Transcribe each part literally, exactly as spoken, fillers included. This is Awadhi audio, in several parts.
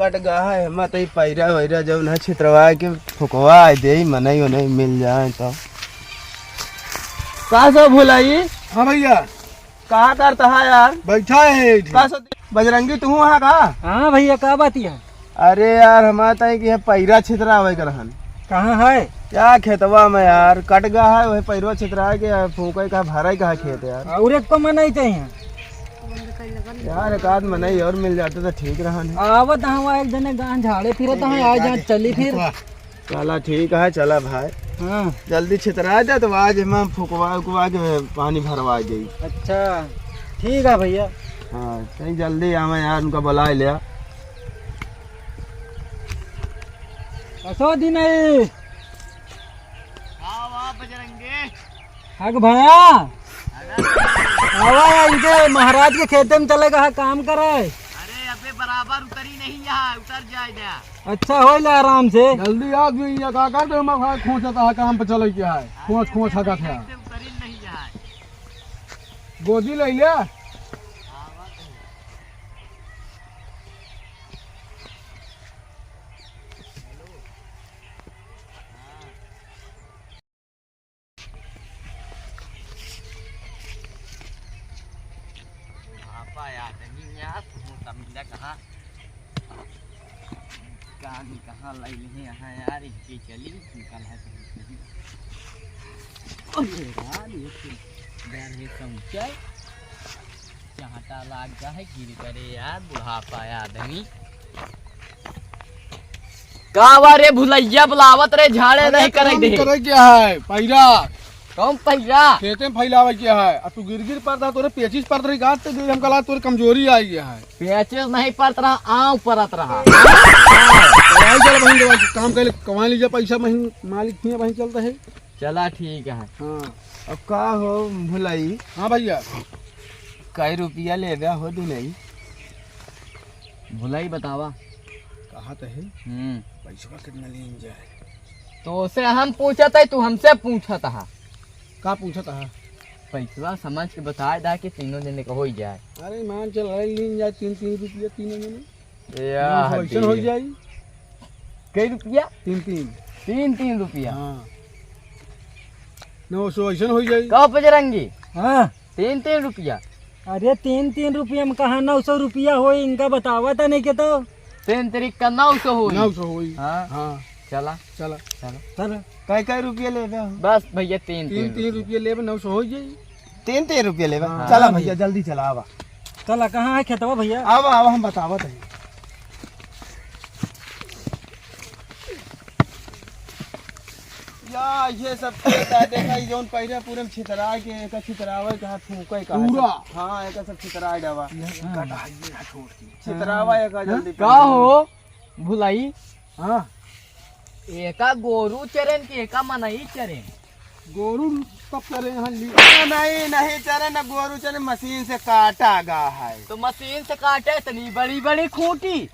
कट गा है, हम तो ई पैरा वैरा जौन है छितरवा के फुकवा दे, मनई उनई मिल जाए तो। का सब भुलाई? हाँ भैया। का करता है यार? बैठा है ये। का सब बजरंगी, तू वहाँ का? हाँ भैया, का बात है? अरे यार, हमारा ताई कि है पैरा छितरावे के रहन। कहाँ है? क्या खेतवा में यार, कट गा है, वही पैरवा छितरावे के फूके का, भराई का खेत यार। और एक को मनई चाहिए। यार, एक आध मनई और मिल जाते तो ठीक रहन। आवत हवा एक जने गान झाड़े फिरत हवा, आज जहाँ चली फिर। चला ठीक है, चला भाई। हाँ। जल्दी छितरा दे तो आज हम फुकवा उकवा के पानी भरवा जाई। अच्छा, ठीक है भैया। हाँ, तनी जल्दी आवे यार, उनका बुलाए लिया। असो दिन है। वाह, वाह, बजरंगे। हक भैया। आवा, इनके महाराज के खेते में चले गए, काम करे। अरे, अबे बराबर उतरी नहीं यहाँ, उतर जाए जा। अच्छा, हो ले आराम से। जल्दी आ गई, ये का कर दे, हम खोंचता है, काम पे चले के है। खोंच, खोंच हकत है। कैसे उतरी नहीं यहाँ। गोदी ले ले। बुढ़ापा यार, नहीं यार, तुम कमीना कहाँ, कहाँ नहीं, कहाँ लाई नहीं यहाँ यार, इनके चली, निकल है तो नहीं। अरे यार, ये तो डर है समझे, चाहता लाग जा है, गिर करे यार, बुढ़ापा आदमी। का बा रे भुलैया बुलावत रे, झाड़े अरे नहीं करे कौन दे। करे क्या है? पैरा। कौन पैरा? खेते में फैलावे क्या है? आ तू गिर गिर पड़ता, तोरे पेचिस पड़त रही, गात ते गिर, हम कला तोरे कमजोरी आई गया है। पेचिस नहीं पड़त रहा, आँव पड़त रहा। तो आई चल बहिन, दवाई काम कर ले, कमा लीजिए पैसा, बहिन मालिक हियाँ बहिन चलता है। चला ठीक है। हाँ। अब का हो भुलाई? हाँ भैया। कई रुपया लेबे हो दिनई? भुलाई बतावा। कहा तो है। हम्म। पैसवा कितना लीन जाए? तो उसे हम पूछत है, तू हमसे पूछत है। का पूछत है? पैसवा समझ के बताए दा कि तीनों जने का हो ही जाए। अरे मान चल, अरे लीन जाए तीन तीन रुपया तीनों जने। या नौ सौ ऐसन हो दी। जाई। कई रुपया? तीन तीन। तीन तीन रुपया? हाँ। नौ सौ ऐसन हो जाई। कहो बजरंगी। हाँ। तीन तीन रुपया? अरे तीन तीन रुपया में कहाँ नौ सौ रुपया होई, इनका बतावा था नहीं के तो। तीन तरीक का नौ सौ होई। नौ सौ होई। हाँ। हाँ। चला। चला। चला। चला। कै कै रुपया लेबे हो? बस भैया, तीन, तीन, तीन तीन रुपया। रुपया लेबे, नौ सौ हो जाई। तीन, तीन रुपया लेबे? हाँ। चला हाँ भैया, भैया। जल्दी चला, आवा। चला, कहाँ है खेतवा भैया? आवा, आवा, हम बतावत है। या, ये सब खेत है, देखा, ये जौन पहिरे पूरे में छितरा के, एका छितरावे का, फूके का। पूरा? हाँ, एका सब छितरा डावा। ये, ये हाँ। कटा है, ये छोड़ दी। छितरावा एका हाँ? जल्दी का पहिले। हो? भुलाई। हाँ। एका गोरू चरेन कि एका मनई चरेन? गोरू तब चरे हैं ली। नहीं, नहीं चरे न गोरू चरे, मशीन से काटा गा है। तो मशीन से काटे इतनी बड़ी बड़ी खूंटी?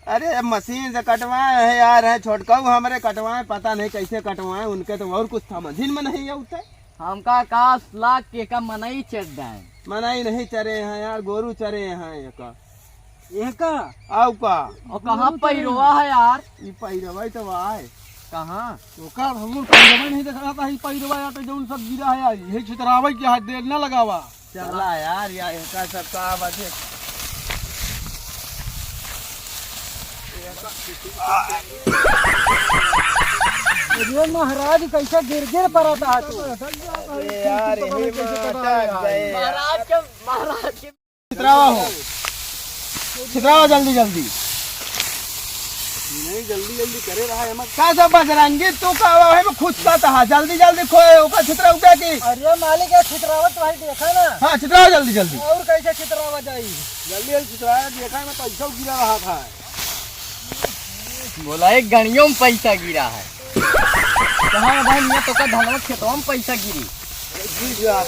अरे मशीन से कटवाए हैं यार, है छोटकाऊ हमरे कटवाए, पता नहीं कैसे कटवाए, उनके तो और कुछ समझ में नहीं आवते। हमका का लाग के का मनई चर दें। मनई नहीं चरे हैं यार, गोरू चरे हैं एका। एका? आउ का? और कहाँ गोरू चरे पैरवा हैं। है यार? ई पैरवा ही तो बा है। कहाँ? ओका हम लोग पैरवा नहीं देख रहा था, ई पैरवा या तो जौन सब गिरा है यार, यही छितरावे के हाथ देर ना लगावा। चला यार, या एका सब का बात है। अरे महाराज, कैसे गिर गिर पड़ा था तू? अरे यार, यही कैसे कटा है यार? महाराज के, महाराज के छितरावा हो। छितरावा जल्दी, जल्दी। नहीं, जल्दी, जल्दी करे रहा है, मत। का सब बजरंगी, तू का है में खुश का था? जल्दी, जल्दी खोए, ओका छितरा उठा की। अरे मालिक, ये छितरावत भाई देखा ना। हाँ, छितरावा जल्दी, जल्दी। और कैसे छितरावा जाई? जल्दी, जल्दी छितरावा, देखा है, मैं पैसा गिरा रहा था। बोला, एक गणियों में पैसा गिरा है। कहाँ है भाई, मैं तो का धनवा खेतवा में पैसा गिरी। गिर जा,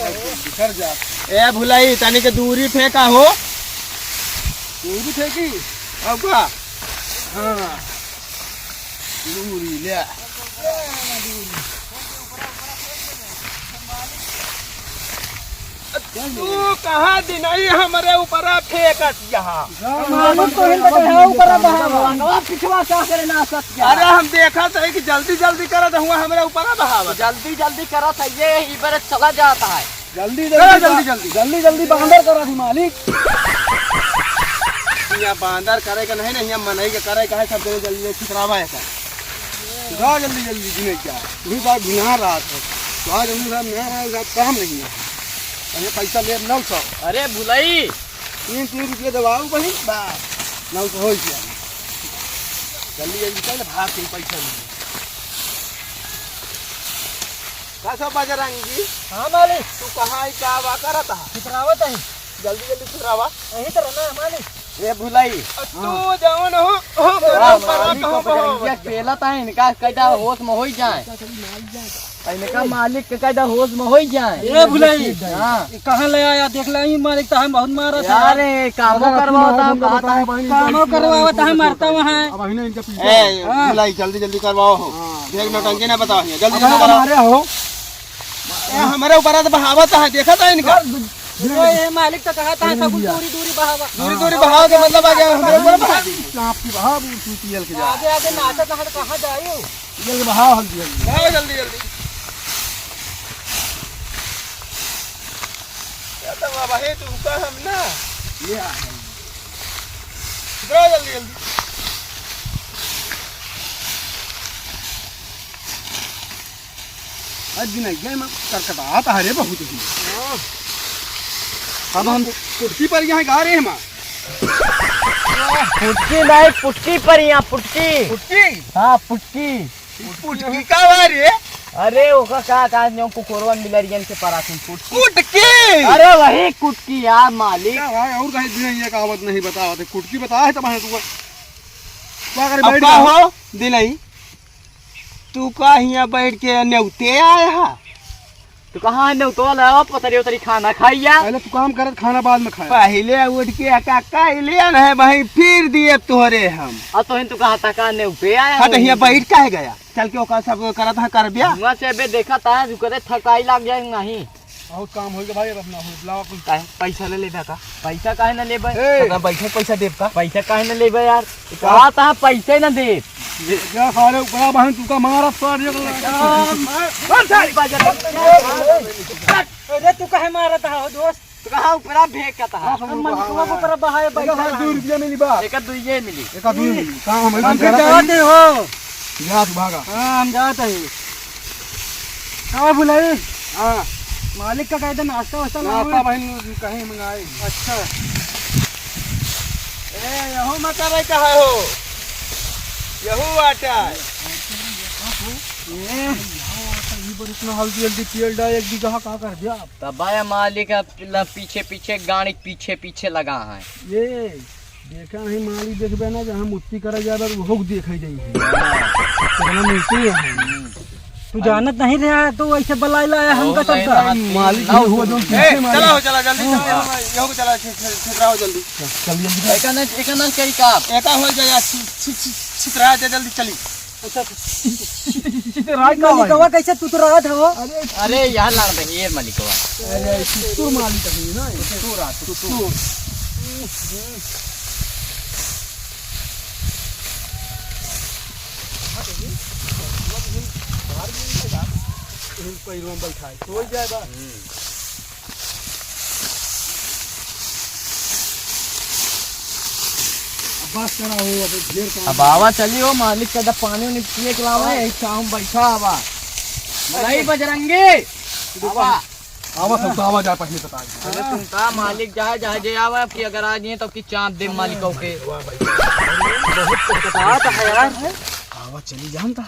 बिखर जा। ए भुलाई, तनी के दूरी फेंका हो। दूरी फेंकी? अब का? हाँ। दूरी ले। तू कहाँ दिनई हमरे ऊपरा फेंकत यहाँ? मालूम तो हिन बता है ऊपरा बहावा। रंगवा पिछवा का करे ना सत्या। अरे हम देखत है कि जल्दी जल्दी करत हुआ हमरे ऊपरा बहावा। जल्दी जल्दी करत है ये, ई बार चला जाता है। जल्दी करा जल्दी जल्दी, जल्दी। जल्दी जल्दी बांदर करा थी मालिक। यहाँ बांदर करे का नहीं, नहीं, यहाँ मनई के करे का है, सब जने जल्दी जल्दी ठिकरावा है का। जाओ जल्दी जल्दी, जिने क्या। तू ही बात बिना रात है। तो आज हम सब नया नया काम नहीं है। अरे पैसा ले नौ सौ। अरे भुलाई। तीन तीन रुपये दबाओ भाई, बस। नौ सौ हो गया। जल्दी जल्दी चल, भाग के पैसा ले। का सब बजरंगी? हाँ मालिक। तू कहाँ है, का बा करत है? ठिकरावत है। जल्दी जल्दी ठिकरावा। यही तरह ना मालिक। ए भुलाई। तू जवन हो, हो, हाँ, बड़ा मालिक बड़ा को बजरंगिया बड़ा। खेलत है, इनका कैदा होश में होई जाए। इनका मालिक के कैदा होश में होई जाए। ए भुलाई। हाँ। ये कहाँ ले आया? देख ले, ई मालिक तो हम बहुत मारा था। यार, ये कामो करवाओ था, हम कहा था। कामो करवाओ था, मरता वहाँ। अब अभी ना इनका पीछे। ए, हाँ। भुलाई, जल्दी जल्दी करवाओ हो। हाँ। देख, नौटंकी ना बताओ, जल्दी अब जल्दी हम करो। हमारे हो। ए, हमारे ऊपर तो बहावत है, देखा था इनका। ये, ये मालिक तो कहा था, सब दूरी दूरी बहावा। दूरी दूरी बहाव के मतलब आ गया, हमारे ऊपर बहा दी। आपकी बहाव, तू पीएल के जा। आगे आगे नाचत हट कहाँ जाइयो? पीएल के बहाव हल्दी हल्दी। जाओ जल्दी जल्दी। ये तो बाबा है, तू का हम ना। ये आ गए। जाओ जल्दी जल्दी। आज दिन आई गए, मैं करकटात हरे बहुत ही। हाँ। अब हम कुर्सी पर यहाँ गा रहे हैं, माँ। पुटकी नहीं, पुटकी पर यहाँ, पुटकी। पुटकी? हाँ, पुटकी। पुटकी का बा रे? अरे, ओका का, का, जो कुकुरवन बिलरियन के पराथन पुटकी। पुटकी? अरे, वही कुटकी यार, मालिक। क्या भाई, और कहीं दिन ये कहावत नहीं बतावत है, कुटकी बताए है तब है तू। क्या करे, अब बैठ का जाओ। हो, दिनई? तू का हियाँ बैठ के नेवते आया है? तू कहाँ नेवतो लावा, पतरी उतरी खाना खाइया? पहले तू काम करत, खाना बाद में खाया। पहले उठ के का, का लिया न है भाई, फिर दिए तोहरे हम। आ तो हिन तू कहाँ तक नेवते आया हट हो? हियाँ बैठ काहे गया? चल के ओका सब करत है, कर बिया। हुआँ से बे देखा ता, तू करे थकाई लाग जाए नहीं। बहुत काम होइगा भाई, अब अपना हो, लाओ अपन। काहे? पैसा ले लेबे का? पैसा काहे ना लेबे? ए! तोरा बैठे पैसा देब का? पैसा काहे ना लेबे यार? का? कहा था पैसे ना देब। ये क्या सारे ऊपरा बहन तू का मारा सार ये गला। अरे तू काहे मारत हो दोस्त? तो कहाँ ऊपरा फेंक का था? हम मन को ऊपरा बहाए देखा बैठा सारे है। दो रुपया मिली बा। एक दो ये मिली। एक दो मिली। काम हम हम लोग फिर करत जाते हई। हो। जा तू भागा। हाँ, हम जात हई। का भुलाई? हाँ। मालिक का कहते नाश्ता वास्ता ना नाश्ता हो? बहन कहीं मंगाई। अच्छा। ए, यहू मकई का है हो? यहू आटा है। ए, ई बार इतना हल्दी हल्दी तेल डाल एक बीघा का कर दिया। तब आया मालिक अब ल-, पीछे पीछे गाड़ी पीछे पीछे लगा है। ये देखा नहीं मालिक, देखबे ना जहाँ मुत्ती करे जाबे तो हो देखे जाई। कितना मिलती है। तू जानत नहीं रहा तो ऐसे बलाई लाया हमका ओ, नहीं, सबका। नहीं, मालिक लाओ। हुआ जो ए, पीछे मालिक। चला हो, चला जल्दी चला, हाँ। यहाँ, यहाँ को चला, छि-, छि-, छितरा हो जल्दी। चल जल्दी। एका ना, एका ना कही का? एका हो जाए, छि-, छि-, छि-, छितरा जा जल्दी चली। अच्छा, चितराई का मालिकवा भाई? कैसे तुतरात हो? अरे, अरे, यहाँ लाड़ दे, ये मालिकवा। अरे, तुतुर मालिक है ना, ये। तुतुर आ, तुतुर। तुतुर। हिल पैरवा में बैठा है, सो जाएगा। हम्म। बस करा हो, अब ढेर काम। अब आवा चली हो, मालिक का जब पानी उनी पिए के लावा, हाँ। यही छाँव में बैठा आवा। अरे। नहीं बजरंगी। आवा। आवा, सब तो आवा जा, पहले बता दे। अरे तुम का मालिक जाए, जाए जे आवा, कि अगर आ जाए तो कि चाँप दे मालिकों के। वाह भाई। बहुत तो बता है यार। आवा चली जानता।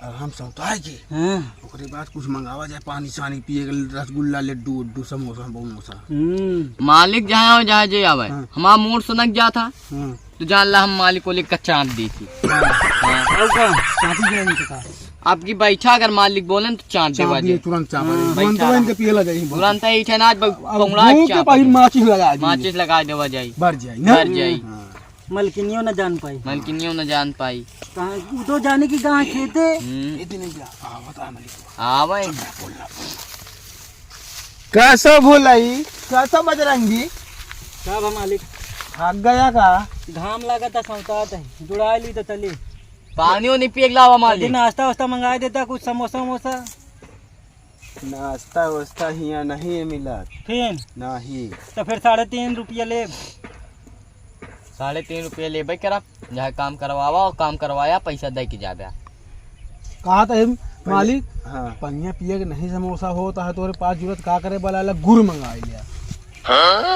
अब हम सौंताए के, हाँ। ओकरे बाद कुछ मंगावा जाए, पानी सानी पिए के, रसगुल्ला, लड्डू उड्डू, समोसा वमोसा। हम्म। मालिक जहाँ हो, जहाँ जे आवे, हाँ। हमारा मूड सनक जात है, हाँ। तो जान ला हम मालिक को लेकर चाँप दी थी। हाँ। हाँ। और का? चाँपी जाए इनके पास। आपकी बैठा अगर मालिक बोले तो चाँप देवा चाँप दिए, जाए। तुरंत चाँप हाँ। दे। तुरंत बैठा वहीं के रहा। पिए लगा जाए। तुरंत ही ठे नाच ब-, हाँ, पौड़ा भूख के चाँप पहले दे। माचिस लगा दी। माचिस लगा देवा जाए। भर जाए, ना? भर जाए। हाँ। मलकिनियो न जान पाई। मलकिनियो न जान पाई। कहाँ, उ तो जाने की कहाँ खेते। हम्म। ये दिन नहीं जा। हाँ, बता मलिक। हाँ भाई। चल, बोल ना। कैसो भुलाई, कैसो बजरंगी? का बा मालिक? भाग गया का? घाम लागत है, सौंतात है, जुड़ाई ली तो चली। पानी ओनी पिए के लावा कभी मालिक। नाश्ता वास्ता मंगाए देता, कुछ समोसा वमोसा। नाश्ता वास्ता हियाँ नहीं है मिलत। फिर? नहीं। तो फिर साढ़े तीन रुपया ले। साढ़े तीन रुपया लेबे करा, जहाँ काम करवावा और काम करवाया, पैसा दे के जाबे। कहा था हम, पहले मालिक, हाँ। पनिया पिए के नहीं समोसा होता है, तोरे पास जरूरत का करे, बोला ला गुड़ मंगा लिया।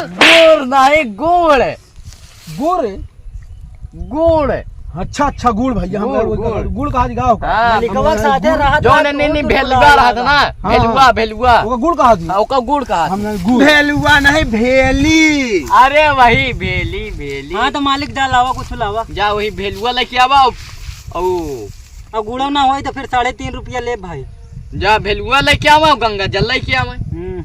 गुड़ नहीं, गुड़। गुड़? गुड़। अच्छा, अच्छा, गुड़ भैया, हम गुड़, लोग गुड़। गुड़ कहा जी, गाओ का? हाँ, मालिकवा हम साथे गुड़। रहत जो ना, ने, ने, तो ने, तो भेलुआ बुलाया रहत ना, हाँ। भेलुआ, भेलुआ। ओका गुड़ कहा जी? हाँ, ओका गुड़ कहा हम जी। नहीं, गुड़। भेलुआ नहीं, भेली। अरे वही, भेली, भेली। हाँ, तो मालिक जा लावा, कुछ लावा। जा वही भेलुआ लेके आवा, औ, औ। और गुड़ो ना होई तो फिर साढ़े तीन रुपया ले भाई। जा भेलुआ लेके आवा, गंगा जल लेके आवा। हम्म।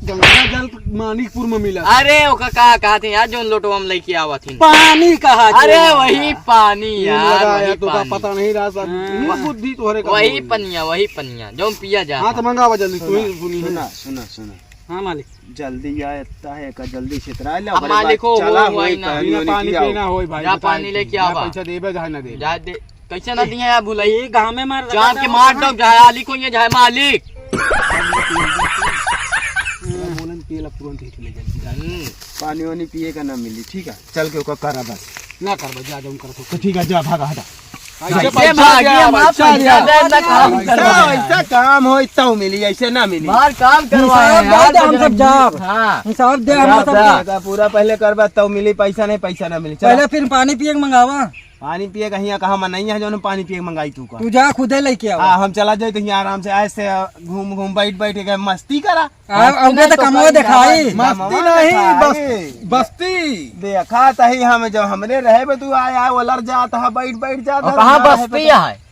गंगा जल मानिकपुर में मिला। अरे, ओका का कहत हैं यार, जौन लोटवा में लेके आवत हैं? पानी कहा जी? अरे, वही पानी ये यार, लगा वही यार, तो का पानी। पता नहीं रहा, सब हम्म। ये बुद्धि तोहरे का वही बोल। पनिया, वही पनिया, जौन पिया जा। हाँ, तो मंगावा जल्दी, तू ही सुना, सुनी है। सुना, सुना, सुना। हाँ, मालिक। जल्दी आए, इतना है, का जल्दी छितरा ले, अब ओकरे मालिक बाद हो, चला हो, होई वही ना। पानी बिना ओनी पानी पिया। पीना होई भाई, जा बताई पानी लेके ना आवा। पैसा देबे चाहे ना देबे। जा दे, कैसे ना दिए यार भुलाई? ये गाँव में मार चाप के मार दो, चाहे आली को ये, चाहे मालिक। बोलन पियला तुरंत ही चले जाए। हम्म। पानी वानी पिए का ना मिली, ठीक है? चल के ओका करा बस। ना करबे, जा, जा, उनकर तो ठीक है, जा, भागा, हटा। ऐसे ऐसे पैसा भागे, दिया, हम आप पैसा पैसा दिया। दे, ना काम ऐसा, करवाए। ऐसा काम हो, तब मिली, ऐसे ना मिली। बाहर काम करवाए हिसाब हैं, दे यार, दे, हम सब बजरंगी। जाब। हाँ। हिसाब दे, हम हिसाब सब दे। जाब। पूरा पहले करबा, तब मिली, पैसा नहीं, पैसा ना मिली। चला। पहले फिर पानी पिए के मंगावा। पानी पिए का हियाँ कहाँ मनई है, जौन पानी पिए के मंगाई तू का? तू जा, खुदे लेके आवा। हाँ, हम चला जाई तो हियाँ आराम से ऐसे घूम, घूम, बैठ, बैठ के मस्ती करा। आ, मस्ती उनके नहीं तो तो कमवा कहीं देखाई। जावा, मस्ती कमवा नहीं, देखाई। बस-, बस्ती। देखा तही हम, जब हमरे रहे बे तू आया, ओलर जात है, बैठ, बैठ जात और है, कहाँ ना रहे बस्ती बे तो है?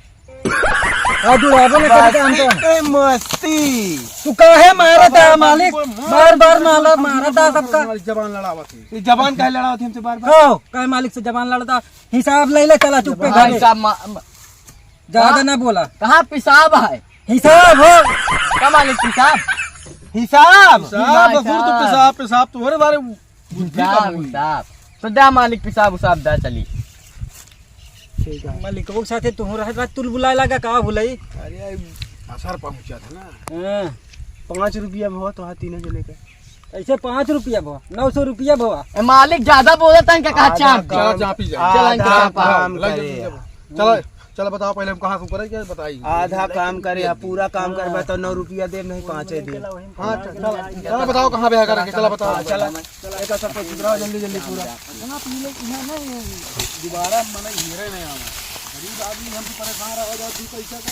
आ, जुड़ाबो नहीं करते हम तो। मस्ती पे मस्ती। तू काहे मारत है, मालिक? बार, बार माला, मारत है सबका। जबान लड़ावत है। ये जबान काहे लड़ावत है हमसे बार, बार? हो, काहे मालिक से जबान लड़ता? हिसाब ले ले, चला चुप पे हाँ, घरे। हिसाब मा-, मा-, ज्यादा कहाँ, ना बोला। कहाँ पिसाब है? हिसाब हो। का मालिक पिसाब? हिसाब। हिसाब, हिसाब। ससुर तो पिसाब, पिसाब तो हरे बारे बुद्धि पिसाब, कम हुई। हिसाब। तो जा मालिक पिसाब उसाब दा चली। ठीक है। मालिक, वो साथे तू रह, रात तुल बुलाए लगा का भुलाई? अरे, असर पहुँचा था ना। हाँ। पाँच रुपया भवा तो हाँ तीनों जने का। ऐसे पाँच रुपया भवा, नौ सौ रुपया भवा। ए, मालिक ज्यादा बोलत हैं क्या? कहा आधा चाप? काम, चला, चापी जाए। चला, आधा चापा। काम हाँ, लग करे। जाए, चला, चला, बताओ पहले हम कहाँ से ऊपर है, क्या बताई? आधा काम करे, अब पूरा काम करबा तो नौ रुपया देब, नहीं पाँचे देब। हाँ, चला, चला, बताओ कहाँ ब्याह करेंगे, चला, बताओ। हाँ, चला। चला, एक सबको सुधराओ जल्दी, जल्दी पूरा। इतना पी ले, इन्हें नहीं, दोबारा मने घेरे नहीं आवा। गरीब आदमी हमसे परेशान रहा जाओ, दू पैसा का।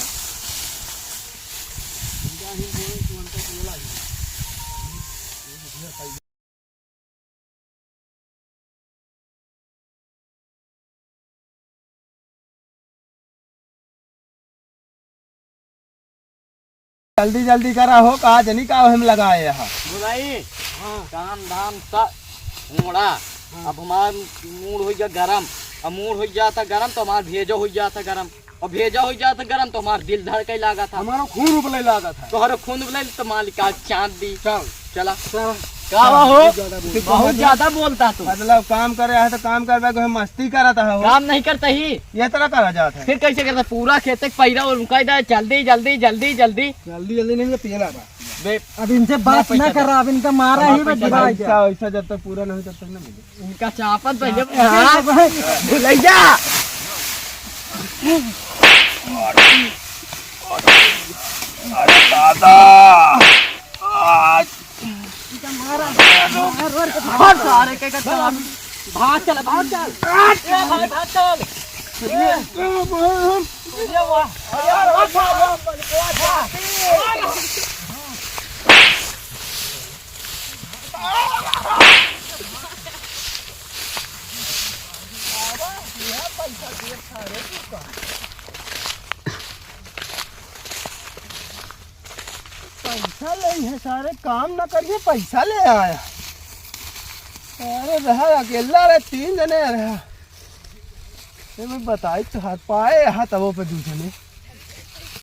जल्दी जल्दी करा हो, का जनी का हम लगाए यहाँ। भुलाई, हाँ। काम धाम सा घोड़ा। हाँ। अब हमार मूड हो गया गरम, अब मूड हो जाता गरम तो हमार भेजो हो जाता गरम। और भेजा हो जात गरम तो हमार दिल धड़के लागा था। हमारो खून उबले लागा था। तोहरो खून उबले तो मालिक आज चाँद दी। चल। चला। चल। का हो? बहुत ज्यादा बोल- तू बहुत ज्यादा बोलता तू। मतलब काम करे है तो काम करबे, कोई मस्ती करत है हो। काम नहीं करता ही। ये तरह करा जात है। फिर कैसे करता? पूरा खेत के पैरा और उनका इधर जल्दी, जल्दी, जल्दी, जल्दी। जल्दी, जल्दी नहीं, ये पिए लागा। बे- अब इनसे बात ना करा, अब इनका मारा ही बस गिरा दिया। ऐसा, ऐसा जब तक पूरा नहीं तब तक ना मिले। इनका चापन तो जब हाँ, भुलैया। अरे दादा। आज। भाग सारे के का चला। भाग चल, भाग चल। ए भाई, भाग चल। ए, ए, वाह। अरे वाह, वाह, वाह। पैसा ले है सारे, काम ना करिए, पैसा ले आया। अरे रहा अकेला रहे, तीन जने रहा। ये मैं बताई तो हाथ पाए, हाथ अबो पे दू जने।